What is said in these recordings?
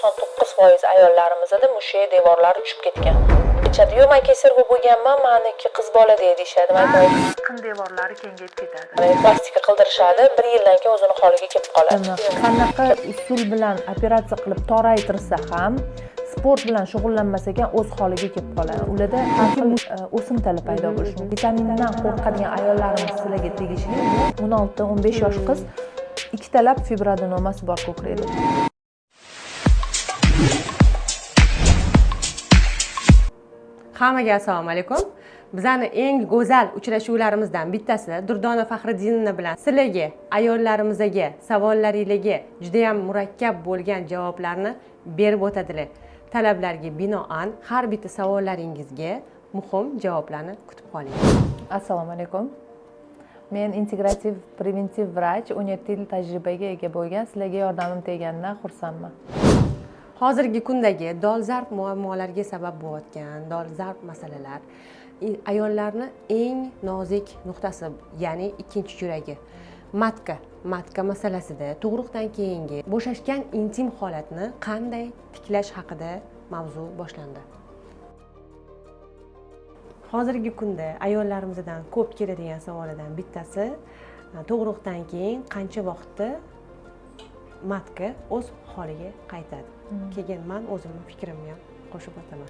99% ayollarimizda mushak devorlari tushib ketgan. Aytishadi, yo'q, man кесарево bo'lganman, maniki qiz bola deyishadi. Man aytaman, Qin devorlari kengayib ketadi. Plastika qildirishadi, bir yildan keyin o'zini holiga kelib qoladi. Qanaqa usul bilan operatsiya qilib toraytirsa ham, sport bilan shug'ullanmas ekan, o'z holiga kelib qoladi. Ularda har xil o'simtalar paydo bo'lishi mumkin. Vitamindan qo'rqadigan ayollarimiz, sizlarga tegishli. 16-15 yosh qiz, ikkitalab fibroadenomasi bor ko'krakda. Hammaga assalomu alaykum. Bizani eng go'zal uchrashuvlarimizdan bittasi Durdona Faxriddinova bilan sizlarga, ayollarimizga savollaringlarga juda ham murakkab bo'lgan javoblarni berib o'tadilar. Talablarga binoan har bitta savollaringizga muhim javoblarni kutib qoling. Assalomu alaykum. Men integrativ preventiv vrach, 17 yil tajribaga ega bo'lgan. Sizlarga yordamim teganidan xursandman. Hozirgi kundagi dolzarb muammolarga sabab bo'layotgan dolzarb masalalar, ayollarni eng nozik nuqtasi, ya'ni ikkinchi yuragi, matka masalasida tug'ruqdan keyingi bo'shashgan intim holatni qanday tiklash haqida mavzu boshlandi. Hozirgi kunda ayollarimizdan ko'p keladigan savollardan bittasi, tug'ruqdan keyin qancha vaqtda matka o'z holiga qaytadi? Keyin man o'zimni fikrimni ham qo'shib o'taman.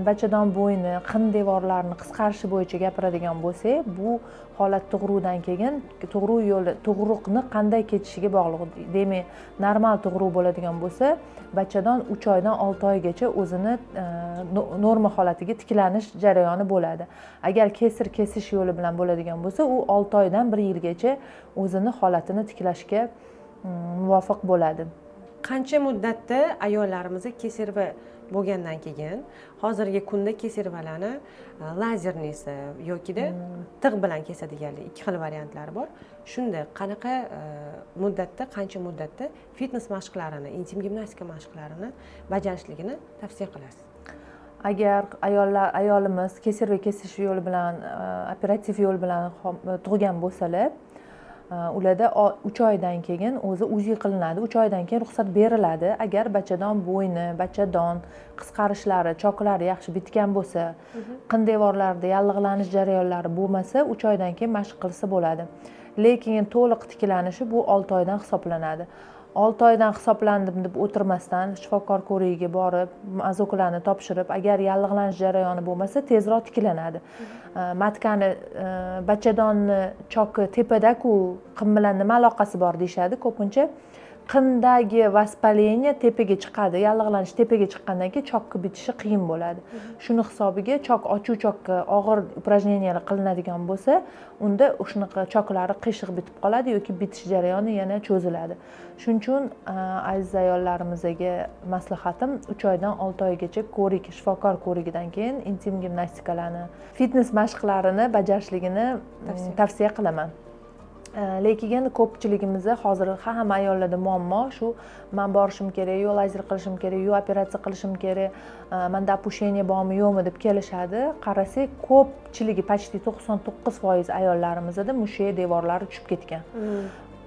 Bachadon bo'yni, qin devorlarini qisqarishi bo'yicha gapiradigan bo'lsak, bu holat tug'ruqdan keyin tug'ruq yo'li, tug'ruqni qanday kechishiga bog'liq. Demak, normal tug'ruq bo'ladigan bo'lsa, bachadon 3 oydan 6 oygacha o'zini norma holatiga tiklanish jarayoni bo'ladi. Agar kesir kesish yo'li bilan bo'ladigan bo'lsa, u 6 oydan 1 yilgacha o'zini holatini tiklashga muvofiq bo'ladi. Qancha muddatda ayollarimiz кесарево bo'lgandan keyin, hozirgi kunda кесарево larni лазерный si yokida tig' bilan kesadiganlik, ikki xil variantlari bor, shunda qanaqa muddatda, qancha muddatda fitness mashqlarini, intim gimnastika mashqlarini bajarishligini tavsiya qilasiz? Agar ayollar, ayolimiz кесарево kesish yo'li bilan, operativ yo'l bilan tug'gan bo'lsalar, ularda 3 oydan keyin o'zi УЗИ qilinadi. 3 oydan keyin ruxsat beriladi, agar bachadon bo'yni, bachadon qisqarishlari, choklari yaxshi bitgan bo'lsa, qin devorlarida yallig'lanish jarayonlari bo'lmasa, 3 oydan keyin mashq qilsa bo'ladi. Lekin to'liq tiklanishi bu 6 oydan hisoblanadi. 6 oydan hisoblandim deb o'tirmasdan, shifokor ko'rigiga borib, мазок larni topshirib, agar yallig'lanish jarayoni bo'lmasa, tezroq tiklanadi. Matkani, bachadonni choki tepadaku, qin bilan nima aloqasi bor deyishadi ko'pincha. Qindagi воспаление tepaga chiqadi, yallig'lanish tepaga chiqqandan keyin chokni bitishi qiyin bo'ladi. Shuni hisobiga chok ochuv, chokka og'ir упражнения lar qilinadigan bo'lsa, unda shunaqa choklari qiyshiq bitib qoladi yoki bitish jarayoni yana cho'ziladi. Shuning uchun aziz ayollarimizga maslahatim, 3 oydan 6 oygacha ko'rik, shifokor ko'rigidan keyin intim gimnastikalarni, fitness mashqlarini bajarishligini tavsiya qilaman. Lekin ko'pchiligimizda hozir hamma ayollarda muammo shu: man borishim kerak, yo lazer qilishim kerak, yo operatsiya qilishim kerak, manda опущение bormi, yo'qmi deb kelishadi. Qarasak, ko'pchiligi, почти 99% ayollarimizda mushak devorlari tushib ketgan.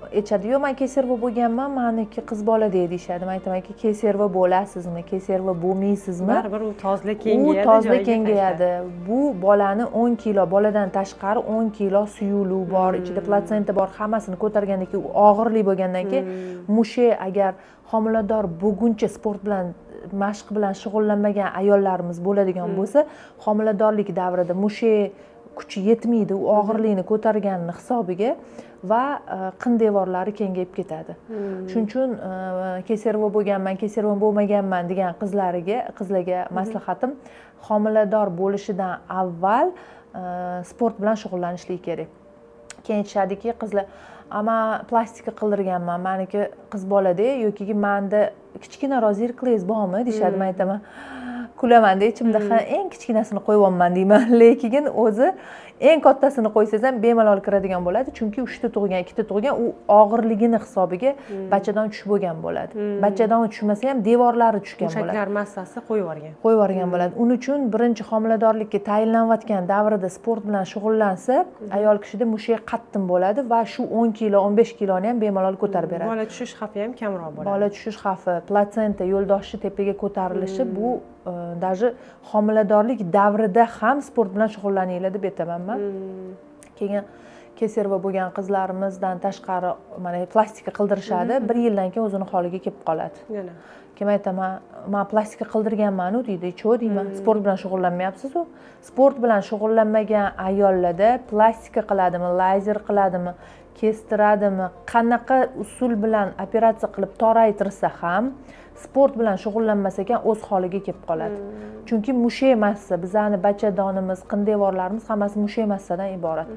Aytishadi, yo'q, man кесарево bo'lganman, maniki qiz bola deyishadi. Man aytamanki, кесарево bo'lasizmi, кесарево bo'lmaysizmi, baribir u tozla u kengayadi, tozla joyiga kengayadi. Bu bolani 10 kilo, boladan tashqari 10 kilo suyuqlik bor ichida, platsenta bor, hammasini ko'targandan keyin, u og'irlik bo'lgandan keyin, mushak agar homilador bo'lguncha sport bilan, mashq bilan shug'ullanmagan ayollarimiz bo'ladigan bo'lsa, homiladorlik davrida mushak kuchi yetmaydi u og'irlikni ko'targanini hisobiga va qin devorlari kengayib ketadi. Shuning uchun кесарево bo'lganman, кесарево bo'lmaganman degan qizlarga maslahatim, homilador bo'lishidan avval sport bilan shug'ullanishlik kerak. Keyin aytishadiki qizlar, man plastika qildirganman, maniki qiz bolada yoki manda kichkinaroq зеркало ngiz bormi deyishadi. Man aytaman, Kulamanda ichimda, ha, eng kichkinasini qo'yyapman deyman, lekin o'zi eng kattasini qo'ysangiz ham bemalol kiradigan bo'ladi, chunki uchta tug'gan, ikkita tug'gan, u og'irligini hisobiga bachadon tushib bo'lgan bo'ladi. Bachadon tushmasa ham, devorlari tushgan bo'ladi. Mushaklar massasi qo'yib yuborgan. Qo'yib yuborgan bo'ladi. Uning uchun birinchi homiladorlikka tayinlanayotgan davrida sport bilan shug'ullansa, ayol kishida mushak qattiq bo'ladi va shu 10 kilo, 15 kiloni ham bemalol ko'tarib beradi. Bola tushish xavfi ham kamroq bo'ladi. Bola tushish xavfi, platsenta yo'ldoshi tepaga ko'tarilishi, bu даже homiladorlik davrida ham sport bilan shug'ullaninglar deb aytaman man. Keyin кесарево bo'lgan qizlarimizdan tashqari, mana, plastika qildirishadi, bir yildan keyin o'zini holiga kelib qoladi. Yana. Keyin aytaman: "Man plastika qildirganmanu", deydi. "Чё", deyman, "sport bilan shug'ullanmayapsizu". Sport bilan shug'ullanmagan ayollarda plastika qiladimi, lazer qiladimi, kestiradimi, qanaqa usul bilan operatsiya qilib toraytirsa ham, sport bilan shug'ullanmas ekan, o'z holiga kelib qoladi. Chunki mushak massa, bizani bachadonimiz, qin devorlarimiz hammasi mushak massadan iborat.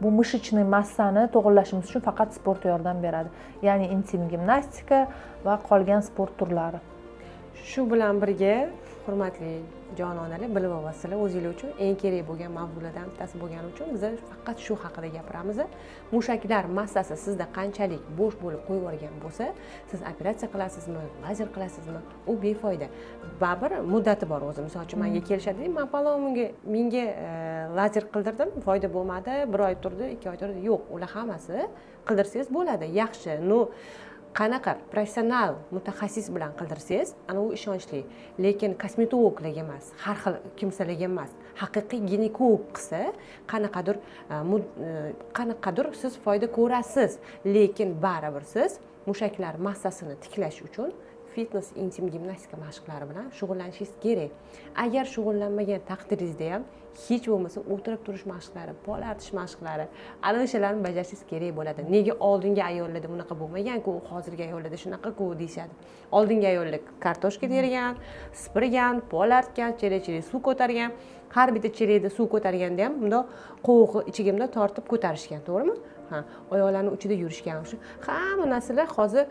Bu мышечный massani to'g'irlashimiz uchun faqat sport yordam beradi, ya'ni intim gimnastika va qolgan sport turlari. Shu bilan birga, hurmatli jononalar, bilib olasizlar, o'zinglar uchun eng kerak bo'lgan mavzulardan bittasi bo'lgani uchun biz faqat shu haqida gapiramiz. Mushaklar massasi sizda qanchalik bo'sh bo'lib qo'yib yuborgan bo'lsa, siz operatsiya qilasizmi, lazer qilasizmi, u befoyda. Baribir muddati bor o'zi. Misol uchun, manga kelishadi: "Man falon mingga lazer qildirdim, foyda bo'lmadi, bir oy turdi, 2 oy turdi". Yo'q, ular hammasi qildirsangiz bo'ladi, yaxshi, ну qanaqa professional mutaxassis bilan qildirsangiz, ana u ishonchli. Lekin kosmetologlarga emas, har xil kimsalarga emas, haqiqiy ginekolog qilsa, qanaqadir siz foyda ko'rasiz. Lekin baribir siz mushaklar massasini tiklash uchun fitness, intim gimnastika mashqlari bilan shug'ullanishingiz kerak. Agar shug'ullanmagan taqdiringizda ham, hech bo'lmasa o'tirib turish mashqlari, pol artish mashqlari, ana o'shalarni bajarishingiz kerak bo'ladi. "Nega oldingi ayollarda bunaqa bo'lmaganku, hozirgi ayollarda shunaqaku", deyishadi. Oldingi ayollar kartoshka tergan, sipirgan, pol artgan, chelak chelak suv ko'targan. Har bitta chelakda suv ko'targanda ham bundoq qovug'i ichiga bundoq tortib ko'tarishgan, to'g'rimi? Ha, oyoqlarni uchida yurishgan. Shu hamma narsalar hozir,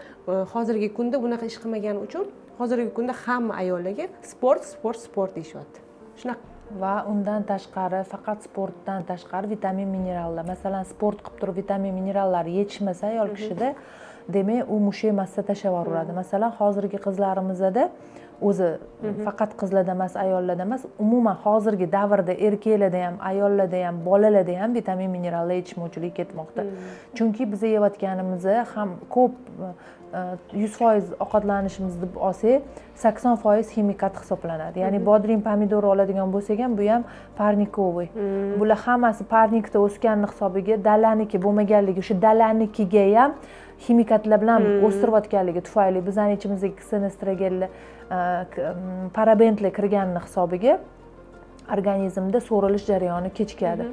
hozirgi kunda bunaqa ish qilmagani uchun hozirgi kunda hamma ayollarga sport, sport, sport deyishyapti, shunaqa. Va undan tashqari, faqat sportdan tashqari, vitamin minerallar. Masalan, sport qilib turib vitamin minerallar yetishmasa ayol kishida, demak, u mushak massa tashlab yuboraveradi. Masalan, hozirgi qizlarimizda o'zi, faqat qizlarda emas, ayollarda emas, umuman hozirgi davrda erkaklarda ham, ayollarda ham, bolalarda ham vitamin minerallar yetishmovchiligi ketmoqda. Chunki biza yeyotganimiz ham ko'p, 100% ovqatlanishimiz deb olsak, 80% ximikat hisoblanadi. Ya'ni bodring, pomidor oladigan bo'lsak ham, bu ham парниковый. Bular hammasi парник da o'sganini hisobiga, dalaniki bo'lmaganligi, o'sha dalanikiga ham ximikatlar bilan o'stirayotganligi tufayli bizani ichimizga ksenoestrogenlar, parabentlar kirganini hisobiga organizmda so'rilish jarayoni kechikadi.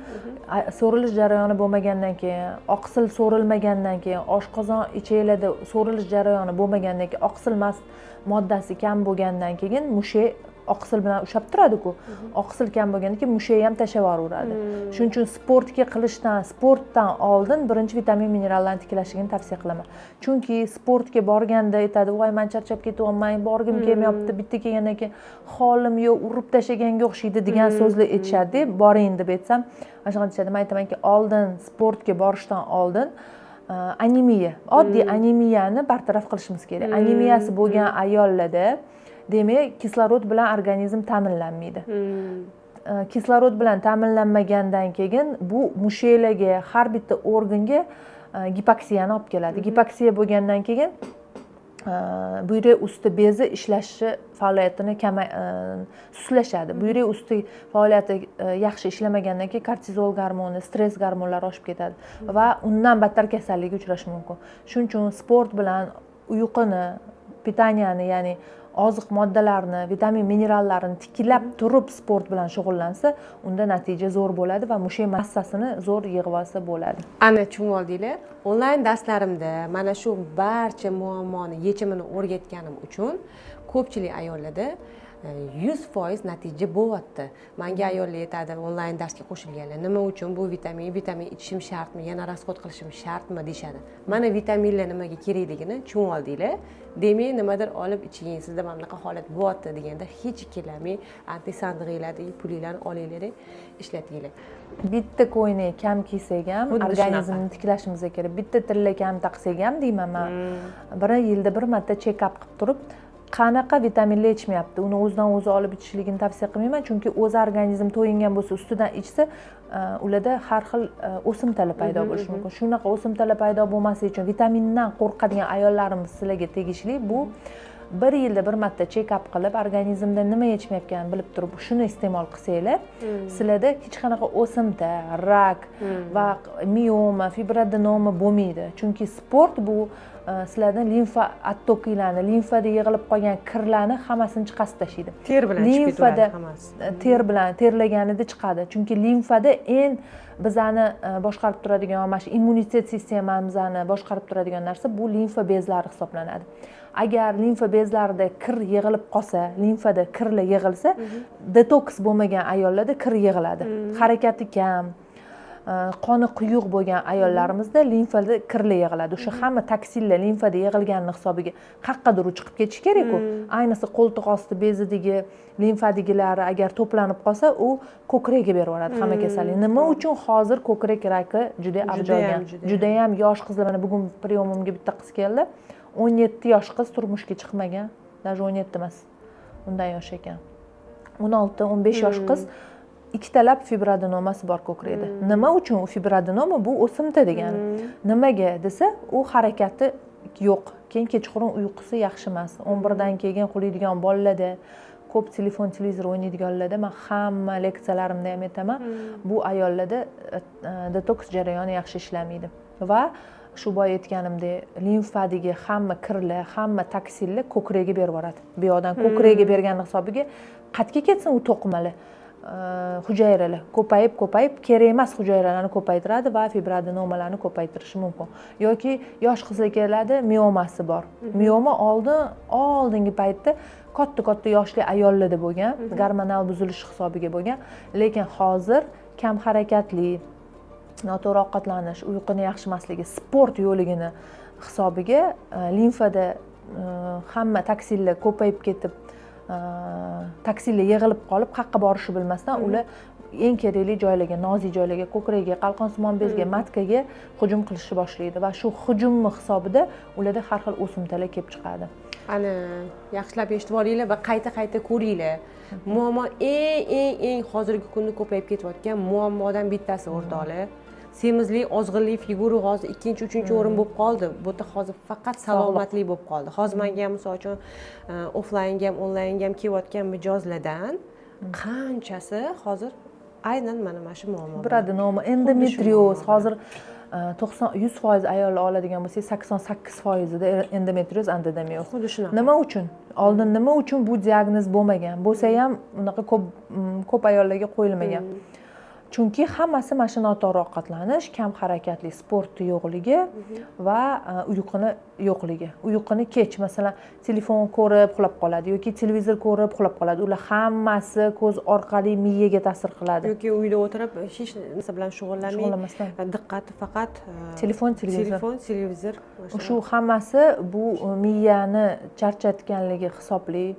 So'rilish jarayoni bo'lmagandan keyin, oqsil so'rilmagandan keyin, oshqozon ichaklarda so'rilish jarayoni bo'lmagandan keyin, oqsil moddasi kam bo'lgandan keyin, mushak oqsil bilan ushlab turadiku, oqsil kam bo'lgandan keyin mushak ham tashlab yuboraveradi. Shuning uchun sportga qilishdan, sportdan oldin birinchi vitamin minerallarni tiklashligini tavsiya qilaman. Chunki sportga borganda aytadi: "Voy, man charchab ketyapman, borgim kelmayapti, bitta kelgandan keyin holim yo'q, urib tashlaganga o'xshaydi", degan so'zlar aytishadi. "Boring", deb aytsam, mana shunaqa deyishadi. Man aytamanki, oldin, sportga borishdan oldin anemiya, oddiy anemiyani bartaraf qilishimiz kerak. Anemiyasi bo'lgan ayollarda, demak, kislorod bilan organizm ta'minlanmaydi. Kislorod bilan ta'minlanmagandan keyin bu mushaklarga, har bitta organga gipoksiyani olib keladi. Gipoksiya bo'lgandan keyin buyrak usti bezi ishlashi faoliyatini sustlashadi. Buyrak usti faoliyati yaxshi ishlamagandan keyin kortizol gormoni, stress gormonlari oshib ketadi va undan battar kasallikka uchrash mumkin. Shuning uchun sport bilan uyquni, питания ni, ya'ni oziq moddalarni, vitamin minerallarni tiklab turib sport bilan shug'ullansa, unda natija zo'r bo'ladi va mushak massasini zo'r yig'ib olsa bo'ladi. Ana, tushunib oldinglar. Onlayn darslarimda mana shu barcha muammoni yechimini o'rgatganim uchun ko'pchilik ayollarda 100% natija bo'lyapti. Manga ayollar aytadi, onlayn darsga qo'shilganlar, nima uchun bu vitamin ichishim shartmi, yana расход qilishim shartmi, deyishadi. Mana, vitaminlar nimaga kerakligini tushunib oldinglar. Demak, nimadir olib iching, sizda mana bunaqa holat bo'lyapti deganda, hech ikkilanmay antisandig'inglarni, pulinglarni olinglar, ishlatinglar. Bitta ko'ylak kam kiysak ham Xuddi shunaqa. organizmni tiklashimiz kerak. Bitta tilla kam taqsak ham, deyman man, bir yilda bir marta check-up qilib turib, qanaqa vitaminlar ichmayapti, uni o'zidan o'zi olib ichishligini tavsiya qilmayman, chunki o'zi organizm to'yingan bo'lsa, ustidan ichsa, ularda har xil o'simtalar paydo bo'lishi mumkin. Shunaqa o'simtalar paydo bo'lmasligi uchun, vitamindan qo'rqadigan ayollarimiz, sizlarga tegishli bu: bir yilda bir marta check-up qilib, organizmda nima yetishmayotganini bilib turib, shuni iste'mol qilsanglar, sizlarda hech qanaqa o'simta, rak va mioma, fibroadenoma bo'lmaydi. Chunki sport bu sizlarni limfa отток inglarni, limfada yig'ilib qolgan kirlarni hammasini chiqazib tashlaydi. Ter bilan chiqib Limfada ketaveradi hammasi. Ter bilan, terlaganida chiqadi, chunki limfada eng bizani boshqarib turadigan, mana shu immunitet sistemamizni boshqarib turadigan narsa bu limfa bezlari hisoblanadi. Agar limfa bezlarida kir yig'ilib qolsa, limfada kirlar yig'ilsa, detoks bo'lmagan ayollarda kir yig'iladi. Harakati kam, qoni quyuq bo'lgan ayollarimizda limfada kirlar yig'iladi. O'sha hamma toksinlar limfada yig'ilganini hisobiga qayoqqadir u chiqib ketishi kerakku. Ayniqsa qo'ltiq osti bezidagi limfadigilari agar to'planib qolsa, u ko'kragiga berib yuboradi hamma kasallik. Nima uchun hozir ko'krak raki juda avj Judayam, olgan? Judayam. Judayam yosh qizlar. Mana bugun приём imga bitta qiz keldi, 17 yosh qiz, turmushga chiqmagan, даже 17 emas, undan yosh ekan, 16, 15 yosh qiz, ikkitalab fibroadenomasi bor ko'kragida. Nima uchun u fibroadenoma? Bu o'simta degani. Nimaga desa, u harakati yo'q, keyin kechqurun uyqusi yaxshi emas, 11dan keyin uxlaydigan bolalarda, ko'p telefon, televizor o'ynaydiganlarda. Man hamma leksiyalarimda ham aytaman, bu ayollarda detoks jarayoni yaxshi ishlamaydi va shu boya aytganimdek, limfadagi hamma kirlar, hamma toksinlar ko'kragiga berib yuboradi. Bu yoqdan ko'kragiga bergani hisobiga qayerga ketsin u to'qimalar, hujayralar ko'payib, ko'payib, kerak emas hujayralarni ko'paytiradi va fibroadenomalarni ko'paytirishi mumkin. Yoki yosh qizlar keladi, miomasi bor. Mioma oldin, oldingi paytda katta katta yoshli ayollarda bo'lgan, gormonal buzilish hisobiga bo'lgan. Lekin hozir kam harakatli, noto'g'ri ovqatlanish, uyquni yaxshi emasligi, sport yo'qligini hisobiga limfada hamma toksinlar ko'payib ketib, toksinlar yig'ilib qolib, qayerqa borishni bilmasdan, ular eng kerakli joylarga, nozik joylarga, ko'kragiga, qalqonsimon bezga, матка ga hujum qilishni boshlaydi va shu hujumni hisobida ularda har xil o'simtalar kelib chiqadi. Ana, yaxshilab eshitib olinglar va qayta qayta ko'ringlar. Muammo eng, eng, eng hozirgi kunda ko'payib ketayotgan muammodan bittasi, o'rtoqlar, semizlik, ozg'inlik, figura hozir ikkinchi, uchinchi o'rin bo'lib qoldi. Bu yerda hozir faqat salomatlik bo'lib qoldi. Hozir manga ham, misol uchun, offlaynga ham, onlaynga ham kelayotgan mijozlardan qanchasi hozir aynan mana shu muammo bilan. Fibroadenoma, endometrioz. Muammo. Hozir 90, 100% ayollar oladigan bo'lsak, 88%ida endometrioz, endometrioz. Xuddi shunaqa. Nima uchun? Oldin nima uchun bu diagnoz bo'lmagan? Bo'lsa ham unaqa ko'p ko'p ayollarga qo'yilmagan. Chunki hammasi mana shu noto'g'ri ovqatlanish, kam harakatli, sportni yo'qligi va uyquni yo'qligi. Uyquni kech, masalan, telefon ko'rib uxlab qoladi yoki televizor ko'rib uxlab qoladi. Ular hammasi ko'z orqali miyaga ta'sir qiladi. Yoki uyda o'tirib, hech narsa bilan shug'ullanmay, Shug'ullanmasdan. diqqati faqat Telefon, televizor. Telefon, televizor mana. Shu hammasi bu miyani charchatganligi hisobli.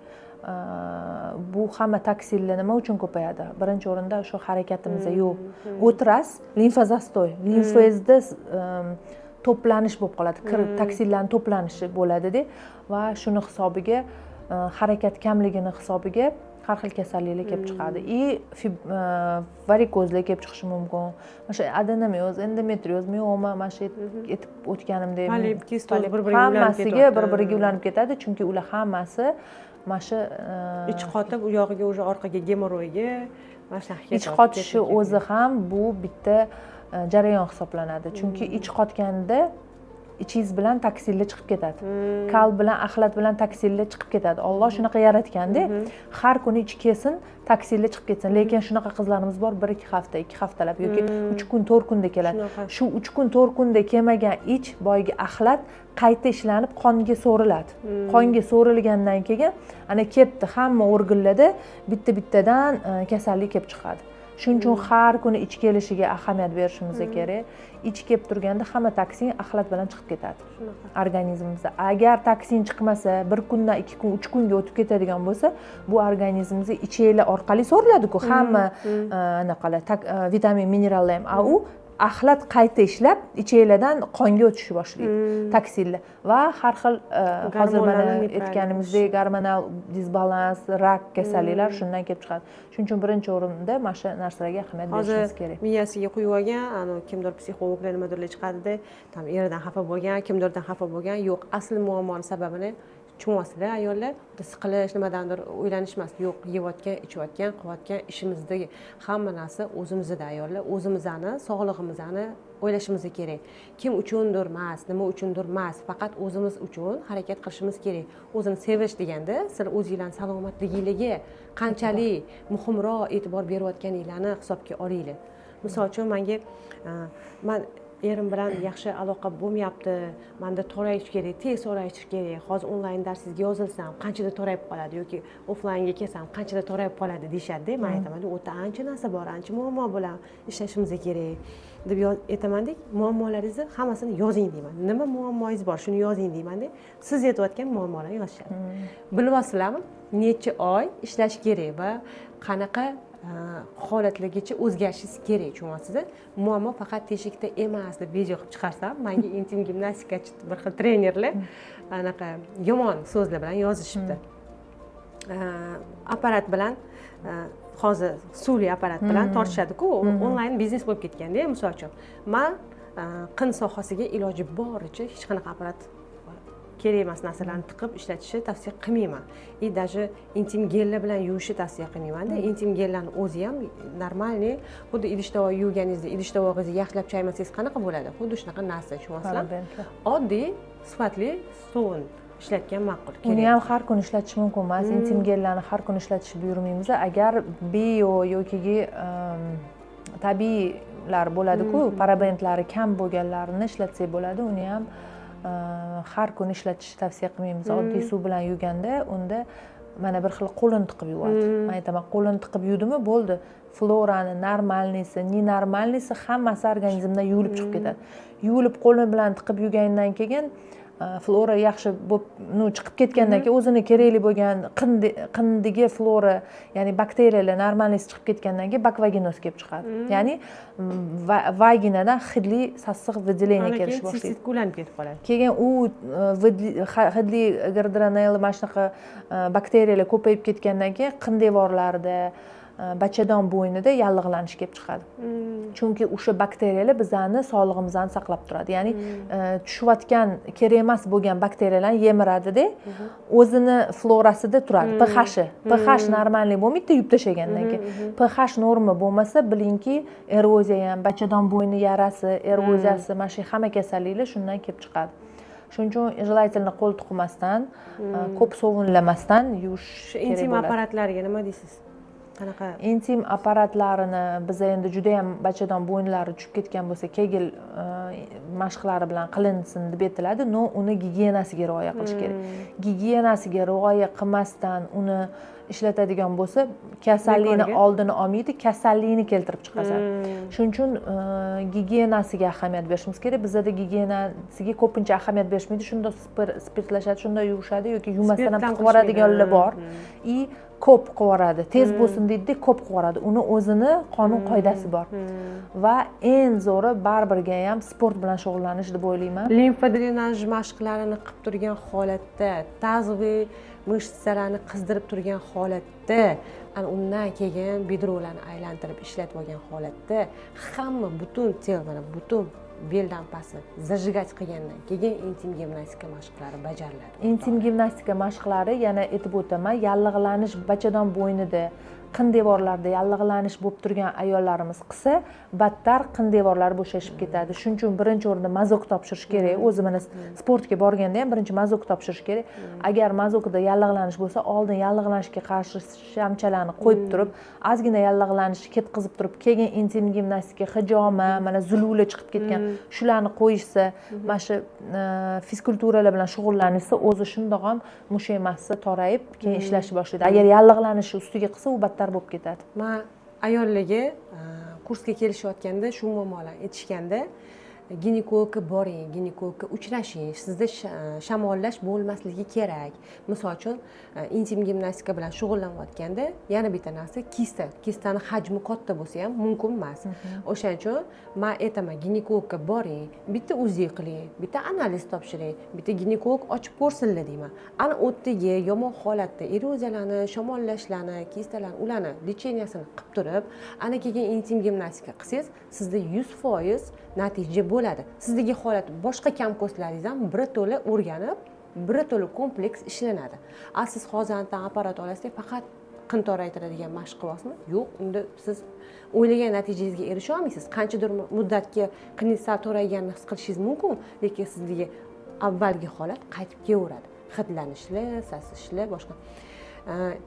Bu hamma toksinlar nima uchun ko'payadi? Birinchi o'rinda shu harakatimiz yo'q, o'tirasiz, limfозастой, limfangizda to'planish bo'lib qoladi, kir, toksinlarni to'planishi bo'ladida va shuni hisobiga, harakat kamligini hisobiga har xil kasalliklar kelib chiqadi и varikozlar kelib chiqishi mumkin, mana shu adenomioz, endometrioz, mioma, mana shu aytib o'tganimdek. Polip, kistoz Polip, bir-biriga ulanib hammasiga ketyapti. Bir biriga ulanib ketadi, chunki ular hammasi mana shu Ich qotib, u yog'iga уже orqaga gemorroyga, mana shunaqa Ich ketyapti, qotishi ketma-ket. o'zi ham bu bitta jarayon hisoblanadi, chunki ich qotganda Ichingiz bilan toksinlar chiqib ketadi, kal bilan, axlat bilan toksinlar chiqib ketadi. Olloh shunaqa yaratganda, har kuni ich kelsin, toksinlar chiqib ketsin. Lekin shunaqa qizlarimiz bor, 1-2 hafta, 2 haftalab yoki 3 kun, 4 kunda keladi. Shunaqa. Shu 3 kun, 4 kunda kelmagan ich, boyagi axlat qayta ishlanib, qonga so'riladi. Qonga so'rilgandan keyin ana ketdi, hamma organlarda bitta bittadan kasallik kelib chiqadi. Shuning uchun har kuni ich kelishiga ahamiyat berishimiz kerak. Ich kelib turganda hamma toksin axlat bilan chiqib ketadi Shunaqa. organizmimizda. Agar toksin chiqmasa, bir kundan 2 kun, 3 kunga o'tib ketadigan bo'lsa, bu organizmimizga ichaklar orqali so'riladiku hamma anaqalar, vitamin, minerallar ham. A u axlat qayta ishlab, ichaklardan qonga o'tishni boshlaydi toksinlar va har xil hozir mana Gormonlarni неправильно. aytganimizdek, gormonal disbalans, rak kasalliklar shundan kelib chiqadi. Shuning uchun birinchi o'rinda mana shu narsalarga ahamiyat Hozir berishimiz kerak. miyasiga quyib olgan, anavi kimdir psixologlar, nimadirlar chiqadida, там eridan xafa bo'lgan, kimdirdan xafa bo'lgan. Yo'q, asl muammoni sababini tushunyapsizlar, ayollar. Bitta siqilish, nimadandir o'ylanish emas, yo'q, yeyotgan, ichayotgan, qilayotgan ishimizdagi hamma narsa o'zimizda, ayollar. O'zimizni sog'lig'imizni o'ylashimiz kerak. Kim uchundir emas, nima uchundir emas, faqat o'zimiz uchun harakat qilishimiz kerak. O'zini sevish deganda sizlar o'zinglarni salomatliginglarga qanchalik muhimroq e'tibor berayotganinglarni hisobga olinglar. Misol uchun, manga man erim bilan yaxshi aloqa bo'lmayapti, manda torayish kerak, tez torayish kerak, hozir onlayn darsingizga yozilsam qanchada torayib qoladi yoki offlaynga kelsam qanchada torayib qoladi deyishadida. Man aytaman, u yerda ancha narsa bor, ancha muammo bilan ishlashimiz kerak deb aytamanda, muammolaringizni hammasini yozing deyman. Nima muammoyingiz bor, shuni yozing deymanda, siz aytayotgan muammolarni yozishadi. Bilyapsizlarmi, necha oy ishlash kerak va qanaqa holatlargacha o'zgarishingiz kerak, tushunyapsiz? Muammo faqat teshikda emas deb video qilib chiqarsam, manga intim gimnastikachi bir xil trenerlar anaqa yomon so'zlar bilan yozishibdi. Apparat bilan, hozir suvli apparat bilan tortishadiku, onlayn biznes bo'lib ketganda. Misol uchun, man qin sohasiga iloji boricha hech qanaqa apparat, kerak emas narsalarni tiqib ishlatishni tavsiya qilmayman и даже intim gellar bilan yuvishni tavsiya qilmaymanda. Intim gellarni o'zi ham нормальный, xuddi idish tovoq yuvganingizda idish tovog'ingizni yaxshilab chaymasangiz qanaqa bo'ladi, xuddi shunaqa narsa, tushunyapsizlarmi? Parabenlar. Oddiy sifatli sovun ishlatgan ma'qul. Uni Kerak. ham har kuni ishlatish mumkin emas. Intim gellarni har kuni ishlatishni buyurmaymiz. Agar bio yoki tabiiylar bo'ladiku, parabentlari kam bo'lganlarini ishlatsak bo'ladi. Uni ham har kuni ishlatishni tavsiya qilmaymiz. Oddiy suv bilan yuvganda, unda mana bir xil qo'lini tiqib yuvadi. Man aytaman, qo'lini tiqib yuvdimi, bo'ldi, florani нормальный si, ненормальный si hammasi organizmdan yuvilib chiqib ketadi. Yuvilib, qo'li bilan tiqib yuvgandan keyin flora yaxshi bo'lib, ну, chiqib ketgandan keyin, o'zini kerakli bo'lgan qindagi flora, ya'ni bakteriyalar нормальный si chiqib ketgandan keyin bakvaginoz kelib chiqadi, ya'ni vaginadan hidli sassiq выделение Ana kelishni keyin boshlaydi. Sistitga ulanib ketib qoladi. Keyin u hidli gardnerella, mana shunaqa bakteriyalar ko'payib ketgandan keyin qin devorlarida, bachadon bo'ynida yallig'lanish kelib chiqadi, chunki o'sha bakteriyalar bizani sog'lig'imizni saqlab turadi, ya'ni tushayotgan kerak emas bo'lgan bakteriyalarni yemiradida, o'zini florasida turadi. pH нормальный bo'lmaydida yuvib tashlagandan keyin. pH norma bo'lmasa, bilingki, eroziya ham, bachadon bo'yni yarasi, eroziyasi, mana shu hamma kasalliklar shundan kelib chiqadi. Shuning uchun желательно qo'l tiqmasdan, ko'p sovunlamasdan yuvish Shu kerak intim bo'ladi. apparatlarga nima deysiz, qanaqa? Intim apparatlarini biza endi judayam bachadon bo'ynlari tushib ketgan bo'lsa, kegel mashqlari bilan qilinsin deb aytiladi, но uni gigiyenasiga rioya qilish kerak. Gigiyenasiga rioya qilmasdan uni ishlatadigan bo'lsa, kasallikni Bekorga. oldini olmaydi, kasallikni keltirib chiqaradi. Shuning uchun gigiyenasiga ahamiyat berishimiz kerak. Bizada gigiyenasiga ko'pincha ahamiyat berishmaydi, shundoq spirtlashadi, shundoq yuvishadi yoki yuvmasdan ham Spirtdan tiqib yuboradiganlar bor qilishmaydi. И ko'p qilib yuboradi, tez bo'lsin deydida, ko'p qilib yuboradi. Uni o'zini qonun qoidasi bor. Va eng zo'ri baribirga ham sport bilan shug'ullanish deb o'ylayman. Limfa drenaj mashqlarini qilib turgan holatda, тазовый мышца larni qizdirib turgan holatda, ana undan keyin бедро larni aylantirib ishlatib olgan holatda hamma butun тело, mana butun Beldan pastni зажигать qilgandan keyin intim gimnastika mashqlari bajariladi. Intim gimnastika mashqlari, yana aytib o'taman, yallig'lanish bachadon bo'ynida, qin devorlarida yallig'lanish bo'lib turgan ayollarimiz qilsa, battar qin devorlari bo'shashib ketadi. Shuning uchun birinchi o'rinda мазок topshirish kerak o'zi. Mana, sportga borganda ham birinchi мазок topshirish kerak. Agar мазок ida yallig'lanish bo'lsa, oldin yallig'lanishga qarshi shamchalarni qo'yib turib, ozgina yallig'lanishni ketqizib turib, keyin intim gimnastika, hijoma, mana zuluvlar chiqib ketgan, shularni qo'yishsa, mana shu fizkulturalar bilan shug'ullanishsa, o'zi shundoq ham mushak massa torayib, keyin ishlashni boshlaydi. Agar yallig'lanishi ustiga qilsa, u battar bo'lib ketadi. Man ayollarga kursga kelishayotganda shu muammolarni aytishganda, ginekologga boring, ginekologga uchrashing, sizda shamollash bo'lmasligi kerak. Misol uchun, intim gimnastika bilan shug'ullanayotganda yana bitta narsa, kista, kistani hajmi katta bo'lsa ham mumkin emas. O'shaning uchun man aytaman, ginekologga boring, bitta УЗИ qiling, bitta analiz topshiring, bitta ginekolog ochib ko'rsinlar deyman. Ana u yerdagi yomon holatda eroziyalarni, shamollashlarni, kistalarni, ularni лечения sini qilib turib, ana keyin intim gimnastika qilsangiz, sizda 100% natija bo'ladi. Sizdagi holat, boshqa kam ko'stlaringiz ham birato'la o'rganib, birato'la kompleks ishlanadi. A siz hozir apparat olasizda, faqat qin toraytiradigan mashq qilyapsizmi? Yo'q, unda siz o'ylagan natijangizga erisha olmaysiz. Qanchadir muddatga qiningiz sal torayganini his qilishingiz mumkin, lekin sizdagi avvalgi holat qaytib kelaveradi, hidlanishlar, sasishlar, boshqa.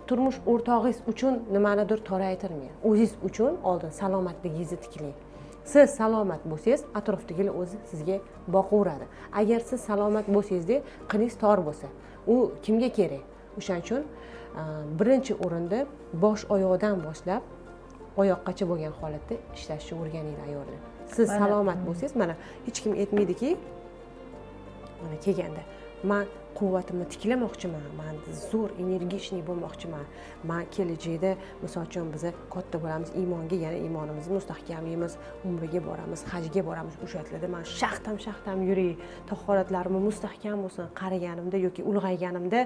Turmush o'rtog'ingiz uchun nimanidir toraytirmang, o'zingiz uchun oldin salomatligingizni tiklang. Siz salomat bo'lsangiz, atrofdagilar o'zi sizga boqaveradi. Agar siz salomat bo'lsangizda, qiningiz tor bo'lsa, u kimga kerak? O'shaning uchun birinchi o'rinda bosh oyoqdan boshlab oyoqqacha bo'lgan holatda ishlashni o'rganinglar, ayollar. Siz salomat bo'lsangiz, mana, hech kim aytmaydiki, mana kelganda, man quvvatimni tiklamoqchiman, man zo'r, энергичный bo'lmoqchiman, man kelajakda, misol uchun, biza katta bo'lamiz, iymonga, yana iymonimizni mustahkamlaymiz, umraga boramiz, hajga boramiz, o'sha yerlarda man shaxtam shaxtam yuray, tahoratlarim mustahkam bo'lsin, qariganimda yoki ulg'ayganimda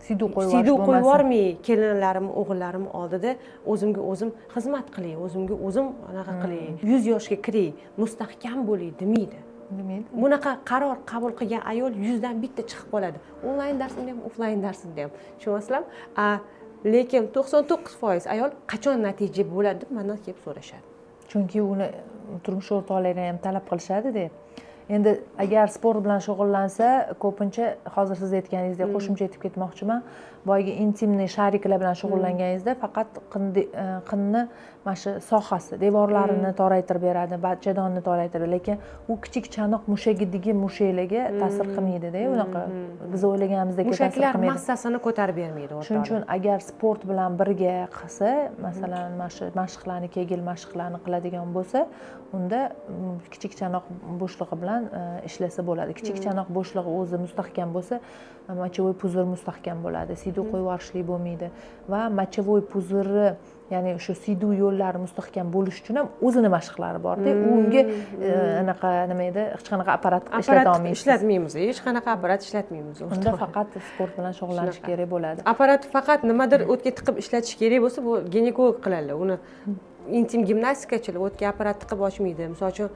siyduq qo'yib siyduq yuborish qo'yib bo'lmasin. Yubormay, kelinlarim, o'g'illarim oldida o'zimga o'zim xizmat qilay, o'zimga o'zim anaqa qilay, 100 yoshga kiray, mustahkam bo'lay demaydi. Demaydi. Bunaqa qaror qabul qilgan ayol 100dan bitta chiqib qoladi, onlayn darsimda ham, offlayn darsimda ham, tushunyapsizlarmi? A lekin 99% ayol qachon natija bo'ladi deb mandan kelib so'rashadi. Chunki uni turmush o'rtoqlari ham talab qilishadida. Endi agar sport bilan shug'ullansa, ko'pincha hozir siz aytganingizdek, qo'shimcha aytib ketmoqchiman, boyagi интимный шарик lar bilan shug'ullanganingizda faqat qinni mana shu sohasi, devorlarini toraytirib beradi, bachadonni toraytiradi, lekin u kichik chanoq mushagidagi mushaklarga ta'sir qilmaydida, unaqa biz o'ylaganimizdek ta'sir Mushaklar qilmaydi. massasini ko'tarib bermaydi, Shuning o'rtoqlar. uchun agar sport bilan birga qilsa, masalan, mana shu mashqlarni, Kegel mashqlarni qiladigan bo'lsa, unda kichik chanoq bo'shlig'i bilan ishlasa bo'ladi. Kichik chanoq bo'shlig'i o'zi mustahkam bo'lsa, мочевой пузырь mustahkam bo'ladi, siyduq qo'yib yuborishlik bo'lmaydi. Va мочевой пузырь i, ya'ni o'sha siyduq yo'llari mustahkam bo'lishi uchun ham o'zini mashqlari borda. Unga anaqa nima edi, hech qanaqa apparat Apparat ishlata olmaysiz. ishlatmaymiz, hech qanaqa apparat ishlatmaymiz, Unda o'rtoqlar. faqat sport bilan shug'ullanish Shunaqa. kerak bo'ladi. Apparat faqat nimadir o'tga tiqib ishlatish kerak bo'lsa, bu ginekolog qiladilar uni. Intim gimnastikachilar o'tga apparat tiqib ochmaydi. Misol uchun,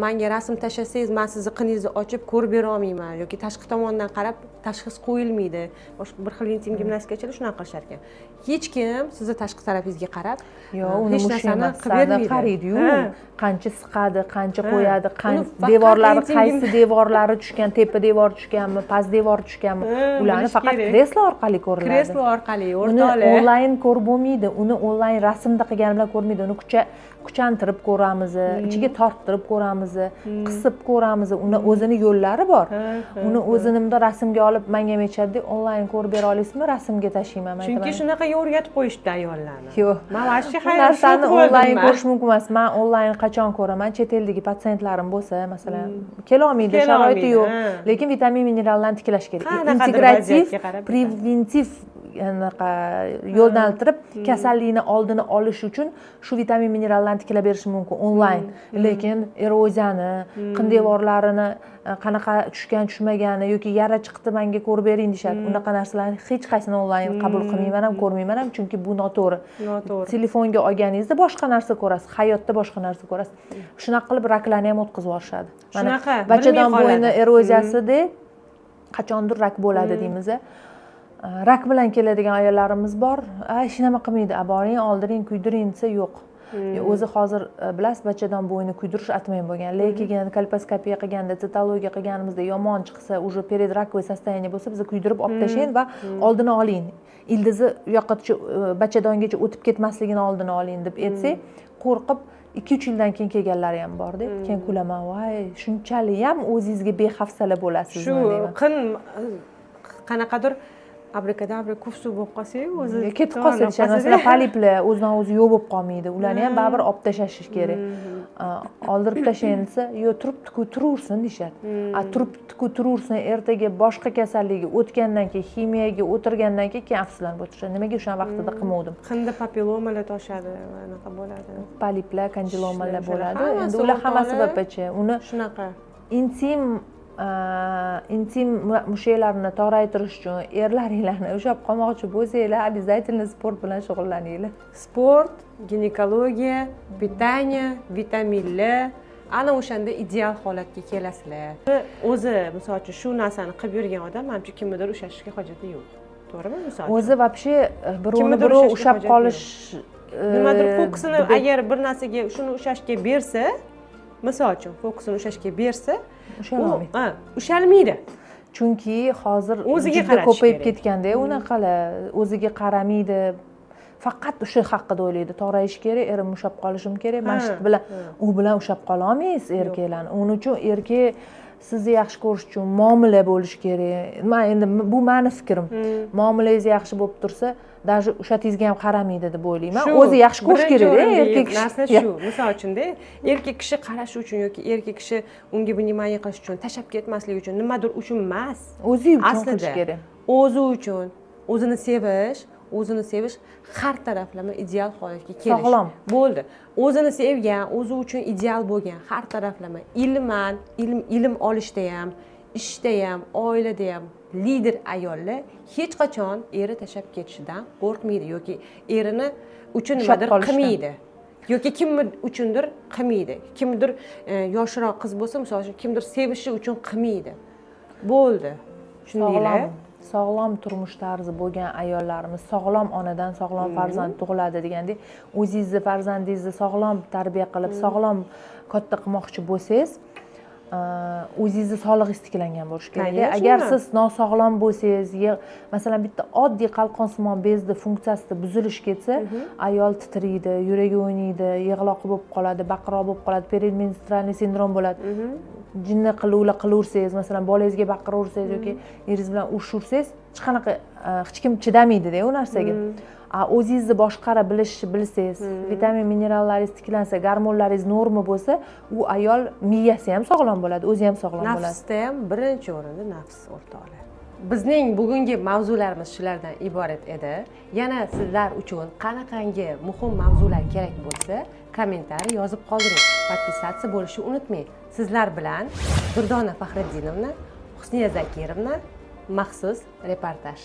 manga rasm tashlasangiz, man sizni qiningizni ochib ko'rib bera olmayman yoki tashqi tomondan qarab tashxis qo'yilmaydi. Boshqa bir xil intim gimnastikachilar shunaqa qilishar ekan, hech kim sizni tashqi tarafingizga qarab Yo'q, uni hech mushak narsani qilib massada bermaydi. qaraydiyu, qancha siqadi, qancha qo'yadi, Uni faqat devorlari, intim qaysi devorlari tushgan, tepa devor tushganmi, past devor tushganmi, ularni bilish faqat kerak. Kreslo orqali ko'riladi. Kreslo orqali, Uni o'rtoqlar. onlayn ko'rib bo'lmaydi, uni onlayn rasmda qilgani bilan ko'rmaydi. Uni kuchantirib ko'ramiz, ichiga torttirib ko'ramiz, qisib ko'ramiz. Uni o'zini yo'llari bor. Uni o'zini bundoq rasmga olib, manga ham aytishadida, onlayn ko'rib bera olasizmi, rasmga tashlayman. Man Chunki aytaman, shunaqa o'rgatib qo'yishdi ayollarni. Yo'q. Man вообще Bu hayron, narsani shok bo'ldim onlayn man. ko'rish mumkin emas. Man onlayn qachon ko'raman? Chet eldagi patsientlarim bo'lsa, masalan, kelolmaydi, Kelolmaydi, sharoiti yo'q, ha. lekin vitamin, minerallarni tiklash kerak. Qanaqadir Integrativ, vaziyatga qarab. Preventiv. anaqa yo'naltirib, kasallikni oldini olish uchun shu vitamin minerallarni tiklab berishi mumkin onlayn. Lekin eroziyani, qin devorlarini qanaqa tushgan, tushmagani yoki yara chiqdi, manga ko'rib bering deyishadi, unaqa narsalarni hech qaysini onlayn qabul qilmayman ham, ko'rmayman ham, chunki bu noto'g'ri. Noto'g'ri. Telefonga olganingizda boshqa narsa ko'rasiz, hayotda boshqa narsa ko'rasiz. Shunaqa qilib raklarni ham o'tkazib yuborishadi. Mana Shunaqa, bachadon bilmay bo'yni qoladi. Eroziyasida qachondir rak bo'ladi deymiz. Rak bilan keladigan ayollarimiz bor, a hech nima qilmaydi, a boring, oldiring, kuydiring desa, yo'q. O'zi hozir bilasiz, bachadon bo'yni kuydirish отмен bo'lgan, lekin kolposkopiya qilganda, sitologiya qilganimizda yomon chiqsa, уже предраковый состояние bo'lsa, biz kuydirib olib tashlang va oldini oling, ildizi u yoqqacha, bachadongacha o'tib ketmasligini oldini oling deb aytsak, qo'rqib 2-3 yildan keyin kelganlari ham borda. Keyin kulaman, voy, shunchalik ham o'zingizga behafsala bo'lasizmi Shu deyman. Qin qanaqadir abrakadabra kufsu bo'lib qolsayu o'zi. Ketib qolsa deyishadi. Masalan, poliplar o'zidan o'zi yo'q bo'lib qolmaydi, ularni ham baribir olib tashlash kerak. Oldirib tashlaylik desa, yo'q, turibdiku, turaversin deyishadi. A turibdiku, turaversin, ertaga boshqa kasallikka o'tgandan keyin, ximiyaga o'tirgandan keyin afsuslanib o'tirishadi, nimaga o'sha vaqtida qilmovdim. Qinda papillomalar toshadi va anaqa bo'ladi. Poliplar, kondilomalar Shular, bo'ladi. hammasi Endi ular hammasi o'rtoqlar. ВПЧ uni Shunaqa. Intim mushaklarni toraytirish uchun erlaringlarni ushlab qolmoqchi bo'lsanglar, обязательно sport bilan shug'ullaninglar. Sport, ginekologiya, питание, vitaminlar, ana o'shanda ideal holatga kelasizlar. O'zi, misol uchun, shu narsani qilib yurgan odam, manimcha, kimnidir ushlashga hojati yo'q, to'g'rimi, misol uchun? O'zi вообще birovni Kimnidir birov ushlashga ushlab hojati qolish nimadir fokusini deb agar bir narsaga shuni ushlashga bersa, misol uchun, fokusini ushlashga bersa, u ushalolmaydi. Ha, ushalmaydi. Chunki hozir O'ziga juda qarash ko'payib kerak. ketganda unaqalar, o'ziga qaramaydi, faqat o'sha haqida o'ylaydi: torayish kerak, erim ushlab qolishim kerak, mana shu bilan u bilan ushlab qololmaysiz erkaklarni. Uning uchun erkak sizni yaxshi ko'rish uchun muomala bo'lishi kerak. Man endi, bu mani fikrim, muomalangiz yaxshi bo'lib tursa, даже ushatingizga ham qaramaydi deb o'ylayman. Shu, O'zi yaxshi ko'rish birinchi kerakda o'rindagi erkak kishi. narsa shu, misol uchunda, erkak kishi qarashi uchun yoki erkak kishi unga внимание qilish uchun, tashlab ketmaslik uchun, nimadir uchun emas. O'zi uchun qilish Aslida kerak. o'zi uchun, o'zini sevish, o'zini sevish, har taraflama ideal holatga kelish. Sog'lom. Bo'ldi. O'zini sevgan, o'zi uchun ideal bo'lgan, har taraflama ilman, ilm olishda ham, ishda ham, oilada ham lider ayollar hech qachon eri tashlab ketishidan qo'rqmaydi yoki erini uchun Ushlab nimadir qolishdan. qilmaydi yoki kim uchundir qilmaydi. Kimdir yoshroq qiz bo'lsa, misol uchun, kimdir sevishi uchun qilmaydi. Bo'ldi, tushundinglar? Sog'lom turmush tarzi bo'lgan ayollarimiz, sog'lom onadan sog'lom farzand tug'iladi degandek, o'zingizni farzandingizni sog'lom tarbiya qilib, sog'lom katta qilmoqchi bo'lsangiz, o'zingizni sog'lig'ingiz tiklangan bo'lishi kerak. Конечно. Agar siz nosog'lom bo'lsangiz, masalan, bitta oddiy qalqonsimon bezni funksiyasida buzilish ketsa, ayol titraydi, yuragi o'ynaydi, yig'loqi bo'lib qoladi, baqiroq bo'lib qoladi, предменструальный sindrom bo'ladi. Jinni qiluvlar qilaversangiz, masalan, bolangizga baqiraversangiz yoki eringiz bilan urushaversangiz, hech qanaqa hech kim chidamaydida u narsaga. A o'zingizni boshqara bilishni bilsangiz, vitamin minerallaringiz tiklansa, gormonlaringiz norma bo'lsa, u ayol miyasi ham sog'lom bo'ladi, o'zi ham sog'lom bo'ladi. Nafsda ham birinchi o'rinda nafs, o'rtoqlar. Bizning bugungi mavzularimiz shulardan iborat edi. Yana sizlar uchun qanaqangi muhim mavzular kerak bo'lsa, kommentariy yozib qoldiring, подписаться bo'lishni unutmang. Sizlar bilan Durdona Faxriddinovna, Husniya Zakirovna, maxsus reportaj.